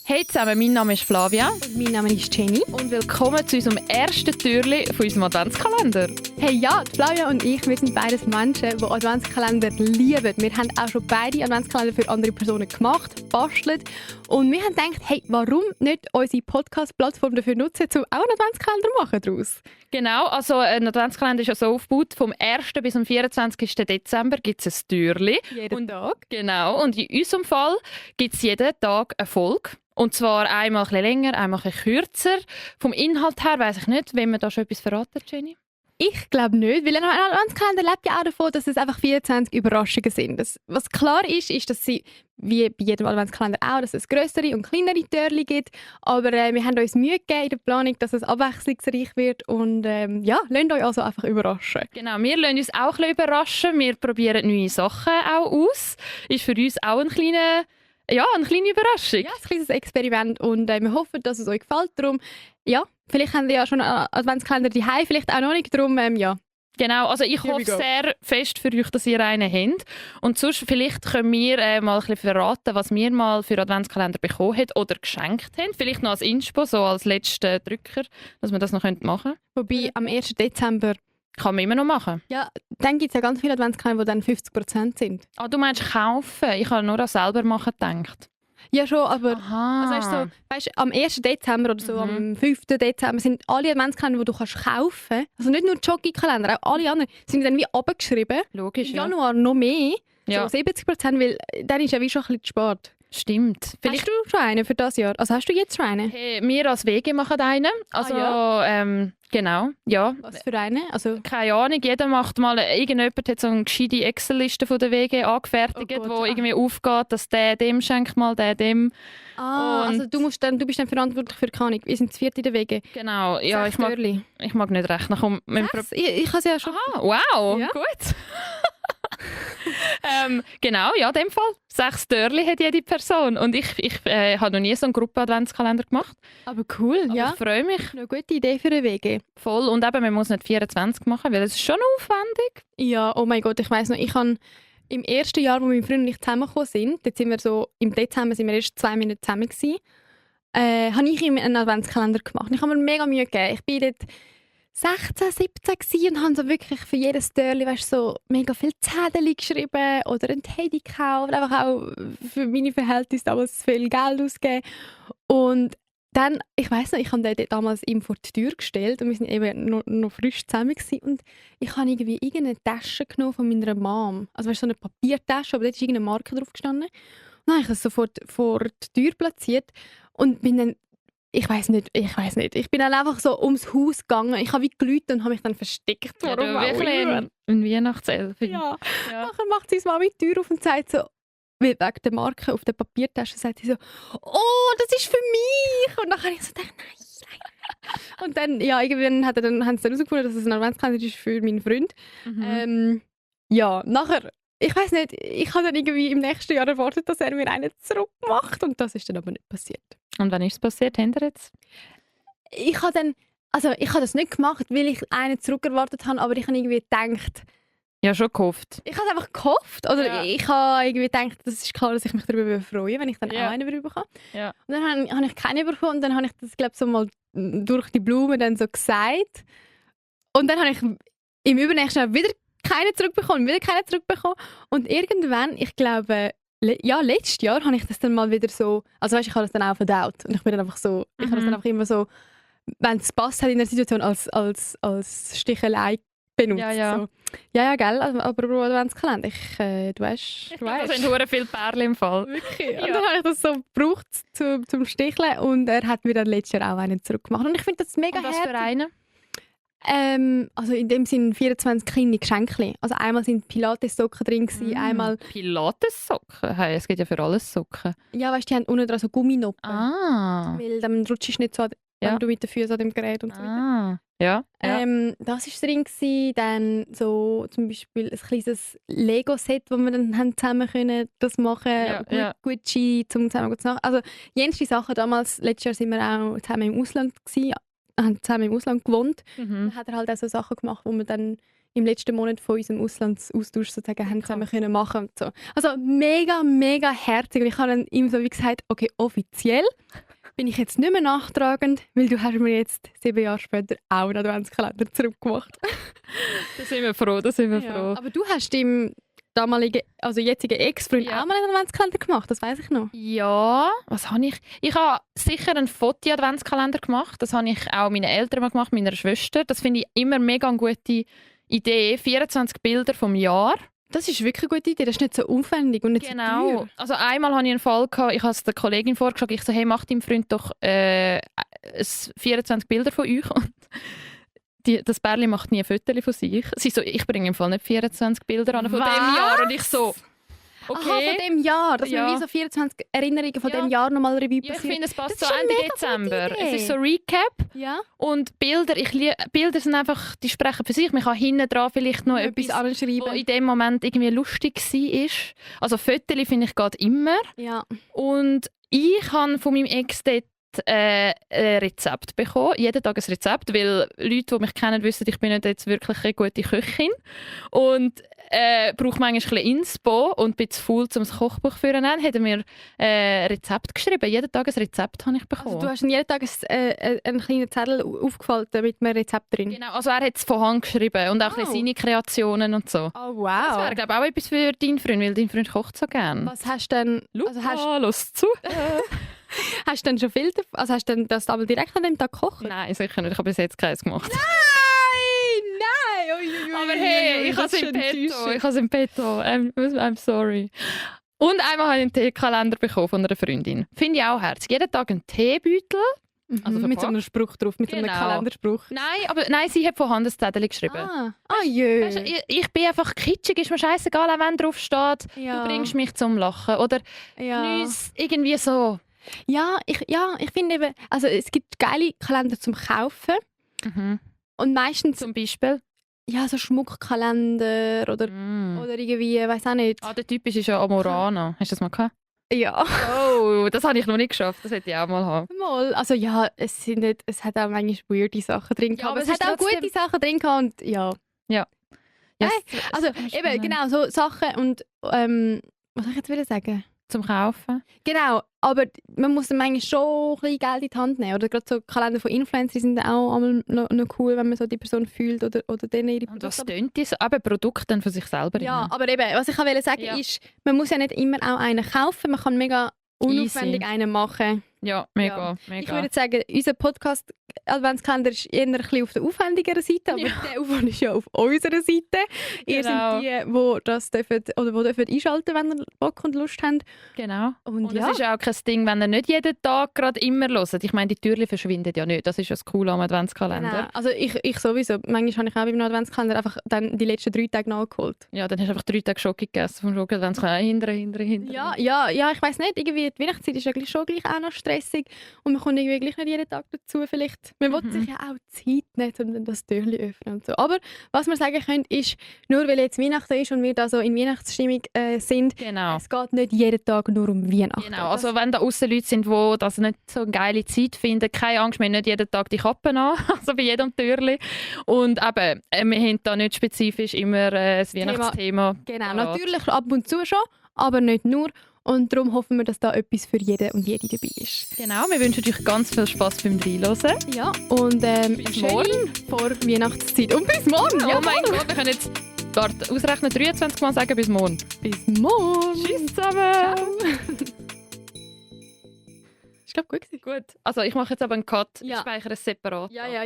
Hey zusammen, mein Name ist Flavia. Und mein Name ist Jenny. Und willkommen zu unserem ersten Türchen von unserem Adventskalender. Hey ja, die Flavia und ich, wir sind beides Menschen, die Adventskalender lieben. Wir haben auch schon beide Adventskalender für andere Personen gemacht, gebastelt. Und wir haben gedacht, hey, warum nicht unsere Podcast-Plattform dafür nutzen, um auch einen Adventskalender machen daraus? Genau, also ein Adventskalender ist ja so aufgebaut, vom 1. bis zum 24. Dezember gibt es ein Türchen. Jeden Tag. Genau, und in unserem Fall gibt es jeden Tag eine Folge. Und zwar einmal ein bisschen länger, einmal ein bisschen kürzer. Vom Inhalt her weiss ich nicht, wenn wir da schon etwas verraten, Jenny. Ich glaube nicht, weil ein Adventskalender lebt ja auch davon, dass es einfach 24 Überraschungen sind. Was klar ist, dass sie, wie bei jedem Adventskalender auch, dass es grössere und kleinere Türchen gibt. Aber wir haben uns Mühe gegeben in der Planung, dass es abwechslungsreich wird. Und lasst euch also einfach überraschen. Genau, wir lassen uns auch ein bisschen überraschen. Wir probieren neue Sachen auch aus. Ist für uns auch eine kleine Überraschung. Ja, ein kleines Experiment und wir hoffen, dass es euch gefällt. Darum, ja, vielleicht habt ihr ja schon einen Adventskalender daheim, vielleicht auch noch nicht. Darum, ja. Genau, also ich hoffe sehr fest für euch, dass ihr einen habt. Und sonst vielleicht können wir mal ein bisschen verraten, was wir mal für Adventskalender bekommen haben oder geschenkt haben. Vielleicht noch als Inspo, so als letzten Drücker, dass wir das noch machen können. Wobei, am 1. Dezember kann man immer noch machen. Ja, dann gibt es ja ganz viele Adventskalender, die dann 50% sind. Ah, du meinst kaufen? Ich habe nur an selber machen gedacht. Ja schon, aber also, am 1. Dezember oder so, am 5. Dezember sind alle Adventskalender, die du kannst kaufen kannst, also nicht nur Jockey-Kalender, auch alle anderen, sind dann wie abgeschrieben. Logisch, Im Januar noch mehr, ja. So 70%, weil dann ist ja wie schon ein bisschen zu spät. Stimmt. Vielleicht hast du schon einen für das Jahr? Also hast du jetzt schon einen? Hey, wir als WG machen einen. Also, genau, ja. Was für einen? Also keine Ahnung, jeder macht mal, irgendjemand hat so eine gescheite Excel-Liste von der WG angefertigt, wo irgendwie aufgeht, dass der dem schenkt mal, der dem. Also du bist dann verantwortlich für keine Ahnung. Wir sind zu viert in der WG. Genau, ja, ich mag nicht rechnen. Komm, ich kann es ja schon. Aha, wow, ja. Gut. Genau, ja, in dem Fall. 6 Türchen hat jede Person. Und ich habe noch nie so einen Gruppen-Adventskalender gemacht. Aber cool, aber ja. Ich freue mich. Eine gute Idee für eine WG. Voll. Und eben, man muss nicht 24 machen, weil es ist schon aufwendig. Ja, oh mein Gott, ich weiss noch, ich habe im ersten Jahr, wo mein Freund und ich zusammengekommen sind, jetzt sind wir so, im Dezember sind wir erst 2 Monate zusammen gewesen, habe ich ihm einen Adventskalender gemacht. Ich habe mir mega Mühe gegeben. Ich bin dort 16, 17 und habe so wirklich für jedes Türchen so mega viel Zettel geschrieben oder ein Teddy gekauft, einfach auch für meine Verhältnisse damals viel Geld ausgegeben. Und dann, ich weiss noch, ich habe den damals ihm vor die Tür gestellt und wir sind eben noch frisch zusammen gewesen. Und ich habe irgendwie irgendeine Tasche genommen von meiner Mom. Also weißt, so eine Papiertasche, aber dort ist irgendeine Marke drauf gestanden. Und dann habe ich das sofort vor die Tür platziert und bin dann Ich weiß nicht. Ich bin dann einfach so ums Haus gegangen. Ich habe wie geläutet und habe mich dann versteckt. Warum wirklich ein Weihnachtself? Ja. Nachher macht sie Mama die Tür auf und sagt so, wegen der Marke auf der Papiertasche, sagt sie so, oh, das ist für mich. Und dann habe ich so gedacht, nein. Und dann, ja, irgendwann haben sie dann herausgefunden, dass es ein Adventskalender ist für meinen Freund. Nachher, ich weiß nicht, ich habe dann irgendwie im nächsten Jahr erwartet, dass er mir einen zurückmacht und das ist dann aber nicht passiert. Und wann ist es passiert? Habt ihr jetzt? Ich habe das nicht gemacht, weil ich einen zurückerwartet habe, aber ich habe irgendwie gedacht... Ja, schon gehofft. Ich habe einfach gehofft. Oder ich habe irgendwie gedacht, das ist klar, dass ich mich darüber freue, wenn ich dann auch einen bekomme. Ja. Und dann habe ich keinen bekommen und dann habe ich das, glaube ich, so mal durch die Blume dann so gesagt. Und dann habe ich im übernächsten Jahr wieder keinen zurückbekommen. Und irgendwann, ich glaube... letztes Jahr habe ich das dann mal wieder so, also weißt, ich habe das dann auch verdaut und ich bin dann einfach so, ich habe das dann einfach immer so, wenn es passt hat in der Situation als Stichelei benutzt. Ja. So. Ja, gell, aber Adventskalender, du weißt. Das sind hure viele Perlen im Fall. Wirklich. Ja. Und dann habe ich das so gebraucht zum Sticheln und er hat mir dann letztes Jahr auch einen zurückgemacht und ich finde das mega herzig. Was für einen? Also in dem Sinne 24 kleine Geschenke. Also einmal sind Pilates-Socken drin gewesen, einmal... Pilates-Socken? Hey, es gibt ja für alles Socken. Ja, weißt du, die haben unten dran so Gumminoppen. Weil dann rutschst du nicht so, wenn du mit den Füßen an dem Gerät und so weiter. Ja. Das war drin gewesen. Dann so zum Beispiel ein kleines Lego-Set, wo wir dann haben zusammen können das machen Gucci zum zusammen zu machen. Also jenste Sachen damals, letztes Jahr sind wir auch zusammen im Ausland gewesen, haben zusammen im Ausland gewohnt. Dann hat er halt auch so Sachen gemacht, wo wir dann im letzten Monat von unserem Auslandsaustausch sozusagen haben zusammen können machen und so. Also mega, mega herzig. Und ich habe dann ihm so wie gesagt, okay, offiziell bin ich jetzt nicht mehr nachtragend, weil du hast mir jetzt 7 Jahre später auch einen Adventskalender zurückgemacht. Da sind wir froh, froh. Aber du hast ihm damaligen, also jetzigen Ex-Freund auch mal einen Adventskalender gemacht, das weiß ich noch. Ja, was habe ich? Ich habe sicher einen Foto-Adventskalender gemacht. Das habe ich auch meinen Eltern mal gemacht, meiner Schwester. Das finde ich immer mega eine gute Idee. 24 Bilder vom Jahr. Das ist wirklich eine gute Idee, das ist nicht so aufwendig und nicht so teuer. Also einmal hatte ich einen Fall, ich habe es der Kollegin vorgeschlagen, ich so, hey, mach deinem Freund doch 24 Bilder von euch. Und das Bärli macht nie ein Foto von sich. Sie so, ich bringe im Fall nicht 24 Bilder an von dem Jahr. Und ich so, okay. Aha, von dem Jahr, dass wir wie so 24 Erinnerungen von dem Jahr nochmal Revue passieren. Ich finde, es passt so Ende Dezember. Es ist so Recap. Ja. Und Bilder, Bilder sind einfach, die sprechen für sich. Man kann hinten dran vielleicht noch etwas anschreiben, was in dem Moment irgendwie lustig war. Also Fotos finde ich geht immer. Ja. Und ich habe von meinem Ex dort ein Rezept bekommen. Jeden Tag ein Rezept, weil Leute, die mich kennen, wissen, ich bin nicht jetzt wirklich eine gute Köchin. Und brauche manchmal ein bisschen Inspo und bin zu faul, um das Kochbuch zu nehmen, hat er mir ein Rezept geschrieben. Jeden Tag ein Rezept habe ich bekommen. Also du hast jeden Tag einen kleinen Zettel aufgefaltet mit einem Rezept drin? Genau, also er hat es von Hand geschrieben und auch ein bisschen seine Kreationen und so. Oh wow. Das wäre, glaube ich, auch etwas für deinen Freund, weil dein Freund kocht so gerne. Was hast du denn... Los zu. Hast du denn schon viel davon? Also hast du denn das aber direkt an dem Tag gekocht? Nein, sicher nicht. Ich habe bis jetzt keins gemacht. Nein! Aber hey, ich habe es im Petto. Ich habe es im Petto. I'm sorry. Und einmal habe ich einen Teekalender bekommen von einer Freundin. Finde ich auch herzig. Jeden Tag einen Teebeutel. Also mit so einem Spruch drauf, mit so einem Kalenderspruch. Nein, sie hat von Hand ein Zettel geschrieben. Jö. Weißt du, ich bin einfach kitschig, ist mir scheißegal, auch wenn drauf steht, Ja. du bringst mich zum Lachen. Oder irgendwie so. Ja, ich finde eben, also es gibt geile Kalender zum Kaufen. Und meistens Zum Beispiel? Ja, so Schmuckkalender oder irgendwie, weiß auch nicht. Der typische ist ja Amorana. Hast du das mal gehabt? Ja. Oh, das habe ich noch nicht geschafft. Das hätte ich auch mal haben. Mal. Also ja, es hat auch manchmal weirde Sachen drin gehabt. aber es hat auch gute Sachen drin gehabt und ja. Ja. Also eben, genau, so Sachen und was soll ich jetzt wieder sagen? Zum Kaufen. Genau, aber man muss dann manchmal schon ein bisschen Geld in die Hand nehmen. Oder gerade so Kalender von Influencern sind auch einmal noch cool, wenn man so die Person fühlt oder denen ihre Produkte. Und was tönt das? Aber Produkte dann von sich selber. Ja, aber eben, was ich wollte sagen ist, man muss ja nicht immer auch einen kaufen, man kann mega unaufwendig einen machen. Ja, mega. Ich würde sagen, unser Podcast-Adventskalender ist eher ein bisschen auf der aufwendigeren Seite, aber der Aufwand ist ja auf unserer Seite. Ihr seid die, die das dürfen, oder die einschalten, wenn ihr Bock und Lust habt. Genau. Und es ist auch kein Ding, wenn ihr nicht jeden Tag gerade immer hört. Ich meine, die Türchen verschwinden ja nicht. Das ist ja das Coole am Adventskalender. Genau. Also ich sowieso. Manchmal habe ich auch beim Adventskalender einfach dann die letzten 3 Tage nachgeholt. Ja, dann hast du einfach 3 Tage Schoki gegessen vom Schoki-Adventskalender. Hinter. Ja, ich weiss nicht. Irgendwie die Weihnachtszeit ist ja schon gleich auch noch stressig und man kommt irgendwie gleich nicht jeden Tag dazu. Vielleicht, man will sich ja auch Zeit nehmen, um das Türchen öffnen und so. Aber was wir sagen können, ist, nur weil jetzt Weihnachten ist und wir da so in Weihnachtsstimmung sind, es geht nicht jeden Tag nur um Weihnachten. Genau, also wenn da aussen Leute sind, die das nicht so eine geile Zeit finden, keine Angst, wir haben nicht jeden Tag die Kappen an, also bei jedem Türchen. Und eben, wir haben da nicht spezifisch immer das Weihnachtsthema. Genau, natürlich ab und zu schon, aber nicht nur. Und darum hoffen wir, dass da etwas für jeden und jede dabei ist. Genau, wir wünschen euch ganz viel Spass beim Reinhören. Ja, und bis morgen vor Weihnachtszeit. Und bis morgen! Oh mein Gott, wir können jetzt ausrechnen 23 Mal sagen, bis morgen. Bis morgen! Tschüss zusammen! Ich glaube, gut. Also ich mache jetzt aber einen Cut. Ich speichere es separat. Ja.